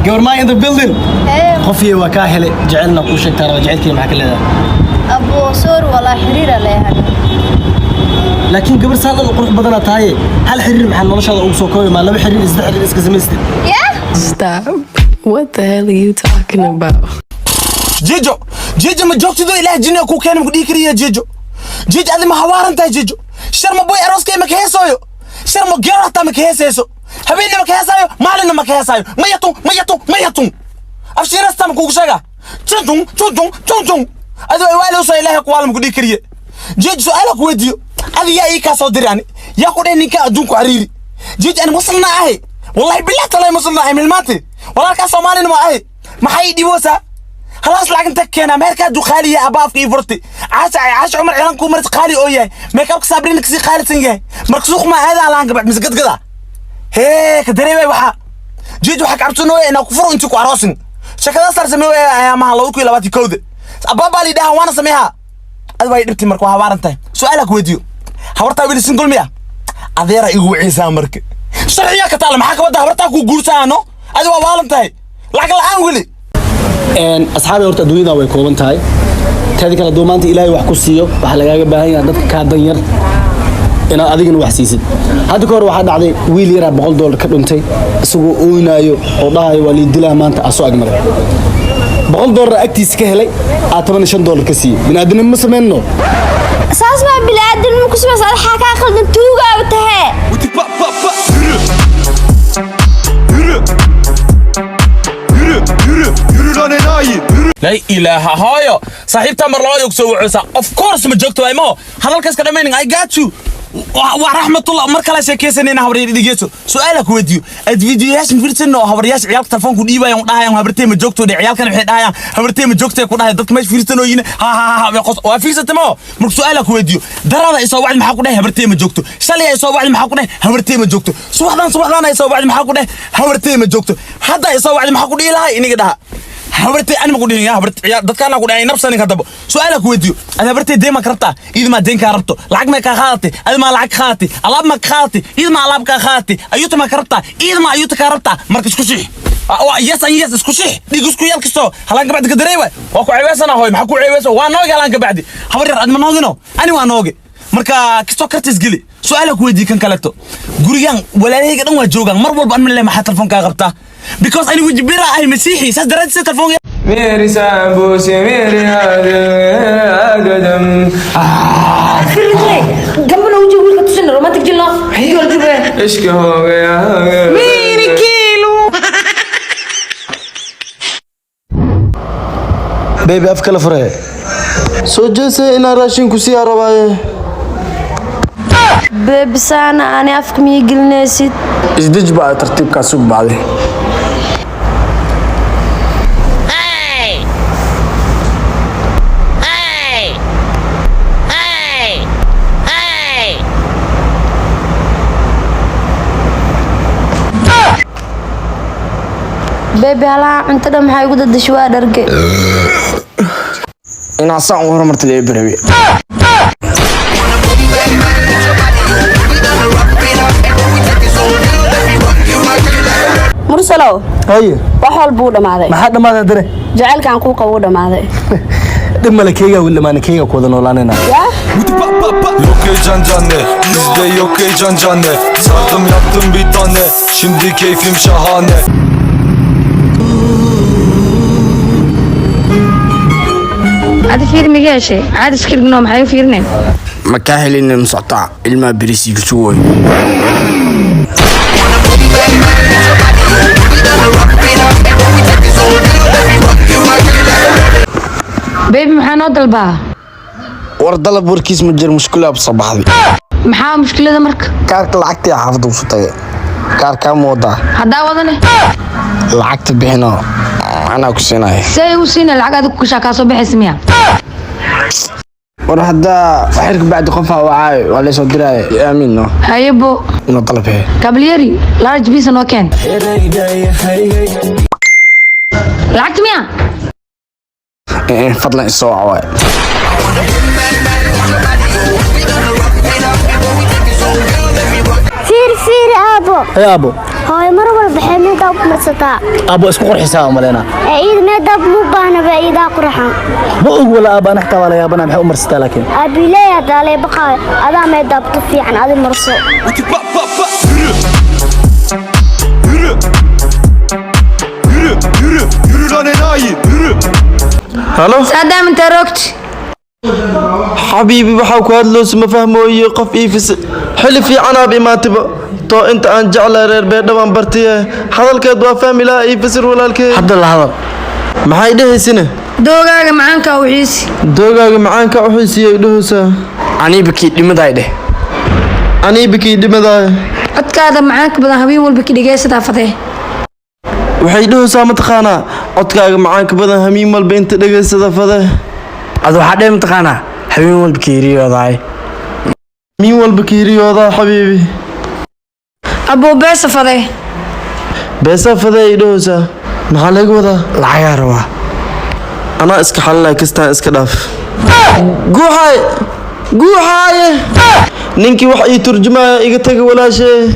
Gabar in the building. Ee. Qofii waa kaa helay, jecelna kuu sheegtaa raba. Jecelkii maxaa ka leedahay? Abo, sorry, walaa xiriira leeyahay. Laakiin gabar saa dhan u qurux badanaa tahaye, hal xiriir maxaa noloshaada ugu soo koobi? Maa laba xiriir, saddex xiriir iska samaystid? Yeah. Stop. What the hell are you talking about? Jijo, Jijo, ma joogtido? Ilaah jinniga kuu keenay, maku dhihi kariya. Jijo, Jijo, adi ma hawaaran tahay? Jijo, Sharma Boy arooskay ma ka heesooyo? Sharma Girl hataa ma ka heesayso? Habeenna ma ka heesaayo, maalinna ma ka heesaayo. Mayatun, mayatun, mayatun, afshiirasta ma kugu sheega? Tuntun, tuntun, tuntun, adi waa iwaalowsaa. Ilaahay kuwaala, maku dhihi kariye. Jijo, su-aala ku weydiiyo: adi yaa ii kaa soo diri? Ani yaa ku dhahay ninka adduunku cariiri? Jijo, ani muslimna ahay, wallahi billahi talay muslimna ahay. Milmaante walaalkaa Soomaalina ma ahay. Maxay ii dhiboosaa? Halaas lacag inta keenaa? Meherka hadduu qaali yahay, abba afka ii furtay. Caasha, Caasha Cumar cilaan kuu maris qaali oo yahay, makeupka Sabrina kasii qaalisan yahay. Marka suuq ma aadaa laan gabadh mise gadgada hee ka dareemay? Waxaa Jiij waxaa kacabsanooya inaa ku furo intii ku aroosin. Shakada sar sameey ayaa maha 2021-da abbaabaa lidhaha waana sameehaa. Adi waa dhibtay. Marka waa habaaran tahay. Su-aala ku weydiiyo: habartaa weli single miya? Adeera igu wiciisaa. Marka sharciyaa ka taala, maxaa ka wadda habartaa kuu guursaano? Adi waa waalan tahay, lacag la'aan weli. Asxaabi, horta adduunyada way kooban tahay. Teeda kale, hadduu maanta Ilaahay wax ku siiyo, waxaa lagaaga baahan yahay dadka kaa dan yar inaad adigana wax siisid. Hadda ka hor waxaa dhacday wiil yaraa $100 ka dhuntay, isagoo ooynaayo oo dhahayo waa lii dilaa maanta asoo agmaray. $100 agtiisa ka helay, aa $15 ka siiyey. Biniaadanimo ma sameynno. Saas maa bini'aadanimo ku samaysa? Adi xaa kaa qaldan? Tuugaaba tahee. Pa pa pa, yürü. Yürü. Yürü, yürü, yürü lan enayi, yürü. Laa ilaaha! Hooyo, saaxiibtaa mar labaad og soo waceysa. Of course ma joogto aymo hadalkaas ka dhamaynin. I got you wa raxmatullah. Mar kale sheekaysanayna. Habaryar, dhegeyso, su-aala ku weydiiyo: ad videoyaashan fiirsanno oo habaryaasha ciyaalka telefoonku dhiibayaan, dhahayaan habartee ma joogto dhe. Ciyaalkan waxay dhahayaan habartee ma joogtay ku dhahay. Dadka meesha fiirsanooyin ha ha ha ha waa fiirsatay ma? Marka su-aala ku weydiiyo: darada ay soo wacdi, maxaa ku dhahay? Habartee ma joogto. Shalay ay soo wacdi, maxaa ku dhahay? Habartee ma joogto. Subaxdan, subaxdan ay soo wacdi, maxaa ku dhahay? Habartee ma joogto. Hadda ay soo wacdi, maxaa ku dhihi lahay? Iniga dhaha. Habartay ani ma ku dhihin ya habartay ciyaar dadkaana ku dhahay nabsanin. Hadaba su'aala ku weydiiyo: adi habartay deen ma ka rabtaa? Iyada maa deen kaa rabto? Lacag may kaa qaadatay? Adi maa lacag qaadatay? Alaab ma ka qaadatay? Iyada maa alaab kaa qaadatay? Ayuuta ma ka rabtaa? Iyada maa ayuuta kaa rabtaa? Marka isku shix. Yes and yes, isku shix, dhig isku yal kasto halaan kabacdi ka dareewa. Waa ku ceeweysana hooy, maxaa ku ceeweysa? Waa nooge halaan kabacdi. Habar yar, adi ma noogino? Ani waa nooge. Marka kastoo kartis geli. Su'aala ku weydii kan kaleeto: gurigan walaalahayga dhan waa joogaan mar walba. An ma le maxaa telefoonkaa qabtaa? Because ani weji bira ahay, masiixi, saas daraaddiis telefoonka. मेरी sambuus, मेरी قدم. Gambana uji wiilka tusina romantic jilno jube. इश्क हो गया. Miri kilo. Baby, af kala fure. Soo jeesay inaan raashin ku siiyaa rabaaye. Baby, saana ani afka miyi gelinaysid? Isdej baa, tartiibkaa sug bacday. Baby, halaha cunto dhan maxaa igu dadashay? Waa dharge. Inaa saan u horumarta lee barabe. Mursalow. Haye. Wax walba uu dhammaaday. Maxaa dhammaaday haddane? Jacaylkan kuu qabo uu dhammaaday. Dhib male, keegaa weli dhamaana, keegaa ku wada noolaanayna. Yaa. Pa pa pa. Yok heyecan cane, bizde yok heyecan cane. Sardım yaktım bir tane, şimdi keyfim şahane. Adi fiir miga heshay? Caadi iska dhigno, maxay u fiirineen? Ma kaa helin socotaa ilmaha berisiiga sugoy. Baby, maxaa noo dalbaa? War dalab warkiis ma jir, mushkilaa soo baxday. Maxaa mushkilada marka? Kaarka lacagtii xaafadda usu tagay, kaarkaa moodaa. Haddaa wadane? Lacagta bixino, anaa ku siinaya. See igu siina lacag? Adigu kushaa kaa soo baxaysa miya? War haddaa xirka bacdi qof ha wacaayo, waa laysoo diraayo, aamin no. Hayebo. Inuu dalab hee. Kabalyeri, large pizza noo keen. Lacagta miya? Eh, fadlan isoo wac waay. Fiir, fiir. Fiiri aabo. Hey aabo. Hooyo mar walba waxay makeup marsataa. Aabo isku qurxisaa u maleynaa. Ee iyada makeup mu baahna ba iidaa qurxan. Ma og wala aaba, ana xitaa waa la yaabana maxay u marsataa laakiin. Aabileey haddaa lee baqaayo adaa makeup tu fiican adi marso. Pa pa pa. Yürü. Yürü. Yürü yürü yürü lan enayi yürü. Halo. Saadaam, intee roogti? Xabiibi, waxaa ku hadloosa ma fahmooye. Qof iifis xili fiicanaab imaatiba too inta aan jeclay reer Beedhawaan bartiye hadalkeed waa fahmi lahaa. Ii fasir, walaalkee. Hadda la hadal. Maxay dhehaysine? Doogaaga macaanka u xiisi. Doogaaga macaanka u xiisiyay dhehaysaa. Aniibakii dhimaday dheh. Aniibakii dhimadaay. Codkaada macaanka badan habeen walba ki dhegeysadaa fadee. Waxay dhehaysaa, mataqaanaa, codkaaga macaanka badan hamiin walba inta dhegaysada fade. Ad waxaa dheh, mataqaanaa, habeen walba kiiriyoodaay. Hamiin walba kiiriyoodaa, xabiibi. Abuu, beesa fadee. Beesaa fade ay dhehaysaa, maxaa laga wadaa? Lacagaa rabaa. Anaa iska xalinay kastaan, iska dhaaf. Guuxaay, guuxaaye, ninkii wax ii turjumaya iga taga, walaashee.